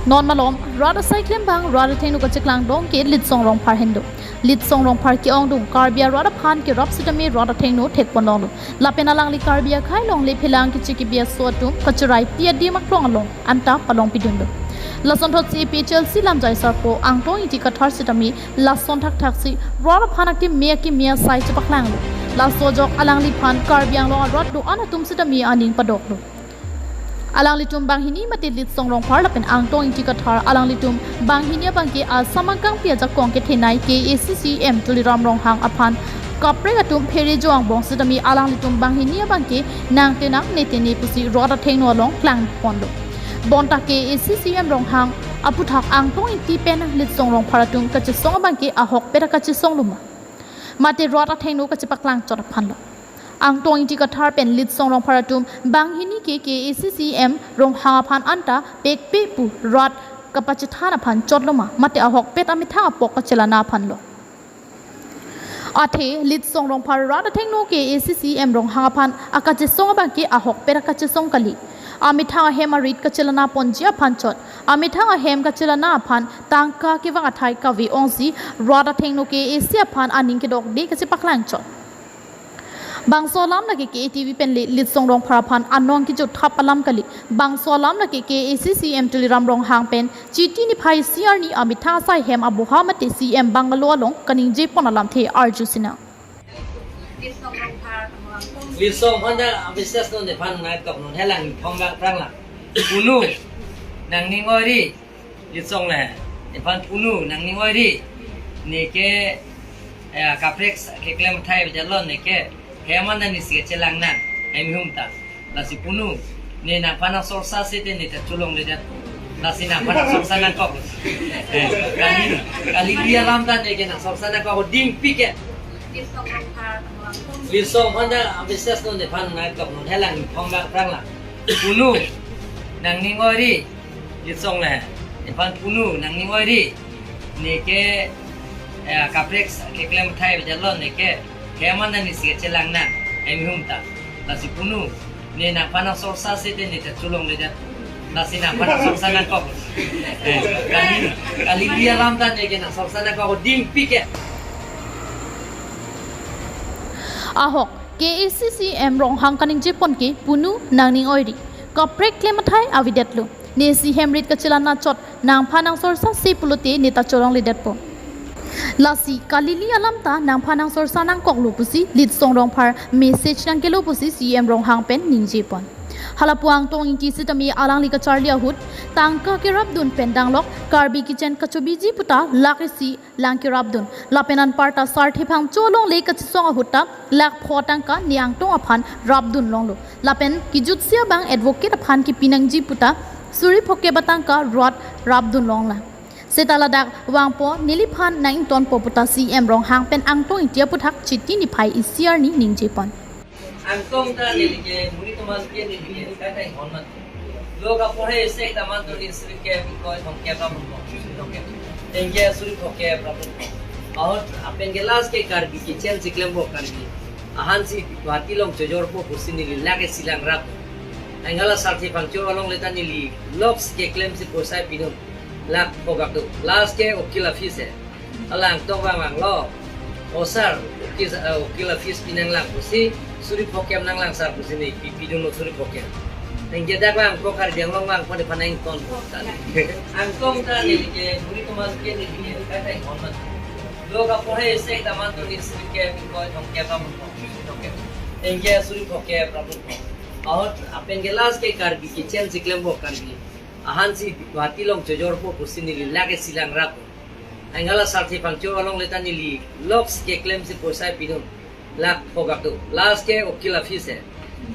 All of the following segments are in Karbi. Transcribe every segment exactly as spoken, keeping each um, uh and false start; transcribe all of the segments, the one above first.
Non malom rat asai klembang rat athengno kacheklang dong ke Litsong Rongphar hendo. Litsong Rongphar ke-ongdung Karbi arat aphan kerap sitame rat athengno thekpon longlo. Lapen alangli Karbi akhei along le phelang kichi kibi aso atum kachirai pi adim aklong along anta palongpidunlo. Lasonthotsi A P H L C lamjai sarpo Angtong Ingti Kathar sitame lason thakthaksi rat aphan akeme akeme asai chepaklanglo. Laso ajok alangliphan Karbi Anglong arat do-an atum sitame aning padoklo. Alanglitum banghini mate Litsong Rongphar lapen Angtong Ingti Kathar alanglitum banghini abangke Assam angkangpi ajakong kethenei K A A C C E M Tuliram Ronghang aphan kaprek atum phere jo angbong sitame alanglitum banghini abangke nangtenang netene pusi rat athengno along klangponlo. Bonta K A A C C E M Ronghang aputhak Angtong Ingti pen Litsong Rongphar atum kachesong abangke ahokpet akachesong loma, mate rat athengno kachepaklang chot aphanlo. Angtong Ingti Kathar pen Litsong Rongphar atum banghini ke K A A C C E M Ronghang aphan anta pekpe pu rat kapachethan aphan chot loma, mate ahokpet amethang apok kachelana aphanlo. Athe Litsong Rongphar rat athengno K A A C C E M Ronghang aphan akachesong abangke ahokpet akachesong kali. Amethang ahem arit kachelana ponji aphan chot, amethang ahem kachelana aphan tangka kevang athai kave-ongsi rat athengno K A A C aphan aning kedokde kachepaklang chot. Bangso alam lake K A T V pen le Litsong Rongphar aphan anong kejut thap alam kali. Bangso alam lake K A A C C E M Tuliram Ronghang pen Chiti niphai isi arni amethang asai hem aboha mate C E M bungalow along kaningjepon alamthe arjusinang. Litsong aphan ta abisas non nephan nangtok non helang thong lang prang lang. Punu, nangning oiri, Litsong le. Nephan punu, nangning oiri. Neke, eh, kaprek sa-, keklem athai avedetlo neke. Hem an ta nesi chelang nang. Hem hum ta. Lasi punu. Ne nangphan nangsorsa sete ne ta cholongledet. Lasi nangphan nangsorsa nangkok. Eh, kali, kali dia lam ta neke nangsorsa nangkok dingpi ke. Litsong aphan ta abisas non nephan nangtok non helang thong lang prang lang. Punu, nangning oiri, Litsong le. Nephan punu, nangning oiri. Neke, eh, kaprek sa-, keklem athai avedetlo neke. Hem an ta nesi chelang nang. Hem hum ta. Lasi punu. Ne nangphan nangsorsa sete ne ta cholongledet. Lasi nangphan nangsorsa nangkok. Eh, kali, kali dia lam ta neke nangsorsa nangkok dingpi ke. Ahok, K A A C C E M Ronghang kaningjepon ke punu nangning oiri. Kaprek klem athai avedetlo. Nesi hem rit kachelana chot nangphan nangsorsa se pulote ne ta cholongledetpo. Lasi kalili alam ta nangphan nangsorsa nangkoklo pusi Litsong Rongphar message nangkelo pusi C E M Ronghang pen ningjepon. Halapu Angtong Ingti sitame alangli kacharli ahut tangka kerapdun pen danglok Karbi Kitchen kachobiji puta lakh isi lang kerapdun. Lapen anparta Sarthe Phangcho along le kachesong ahut ta lakh pho tangka ne Angtong aphan rapdun longlo. Lapen kejutsi abang advocate aphan kepi nangji puta suri phokep atangka rat rapdun longlang. Seta ladak vangpo neliphan nang-ingtonpo puta C E M Ronghang pen Angtong Ingti aputhak Chiti niphai isi arni ningjepon. Angtong ta nelike muri toman ke nelike katai honman. Lo kaporhe sek daman to ni suri ke bikoi thong ke bam ko. Thong ke. Tengke suri phokep bam ko. Ahut apen ke last ke Karbi Kitchen si klempo Karbi. Ahan si Guwahati along chojorpo pusi neli lakh isi lang rap. Anke la Sarthe Phangcho along le ta neli loks keklem si posai pidun. Lakh pho gap do. Last ke ukil office he. Hala Angtong vangvanglo. O sir, ukil, eh, ukil office pi nanglang pusi, suri phokep nanglang sir pusi ne pi, pidunlo suri phokep. Nangke dak vangpo Karbi Anglong vangpo nephan nang-ington. Angtong ta nelike muri toman ke nelike katai honman. Lo kaporhe sek daman to ni suri ke bikoi thong ke bam ko. Thong ke. Tengke suri phokep bam ko. Ahut apen ke last ke Karbi Kitchen si klempo Karbi. Ahan si Guwahati along chojorpo pusi neli lakh isi lang rap. Anke la Sarthe Phangcho along le ta neli loks keklem si posai pidun. Lakh pho gap do. Last ke ukil office he.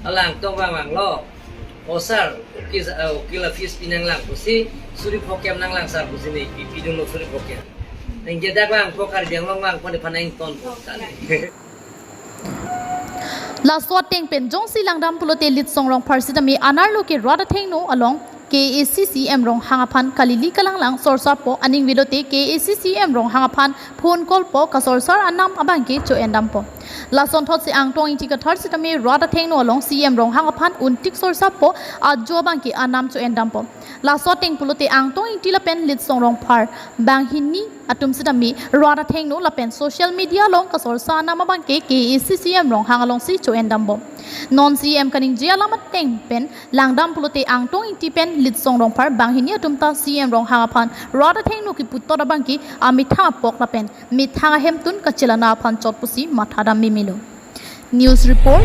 Hala Angtong vangvanglo. O sir, ukil, eh, ukil office pi nanglang pusi, suri phokep nanglang sir pusi ne pi, pidunlo suri phokep. Nangke dak vangpo Karbi Anglong vangpo nephan nang-ington. Laso ateng pen jongsi langdam pulote Litsong Rongphar sitame anerlo ke rat athengno along K A A C C E M Ronghang aphan kalili kalanglang sorsapo, aning velote K A A C C E M Ronghang aphan phone call po, kasorsar anam abangke cho-endampo. Lason thotsi Angtong Ingti Kathar sitame rat athengno along C M Ronghang aphan untik sorsapo, ajo abangke anam cho-endampo. Laso ateng pulote Angtong Ingti lapen Litsong Rongphar banghini atum sitame rat athengno lapen social media along kasorsa anam abangke K A C C M Ronghang alongsi cho-endambom. Non C M kaningje alam ateng pen langdam pulote Angtong Ingti pen Litsong Rongphar banghini atum ta C M Ronghang aphan rat athengno kiputot abangke amethang apok lapen methang ahemtun kachelana aphan chot pusi mathadam mimilo. News report.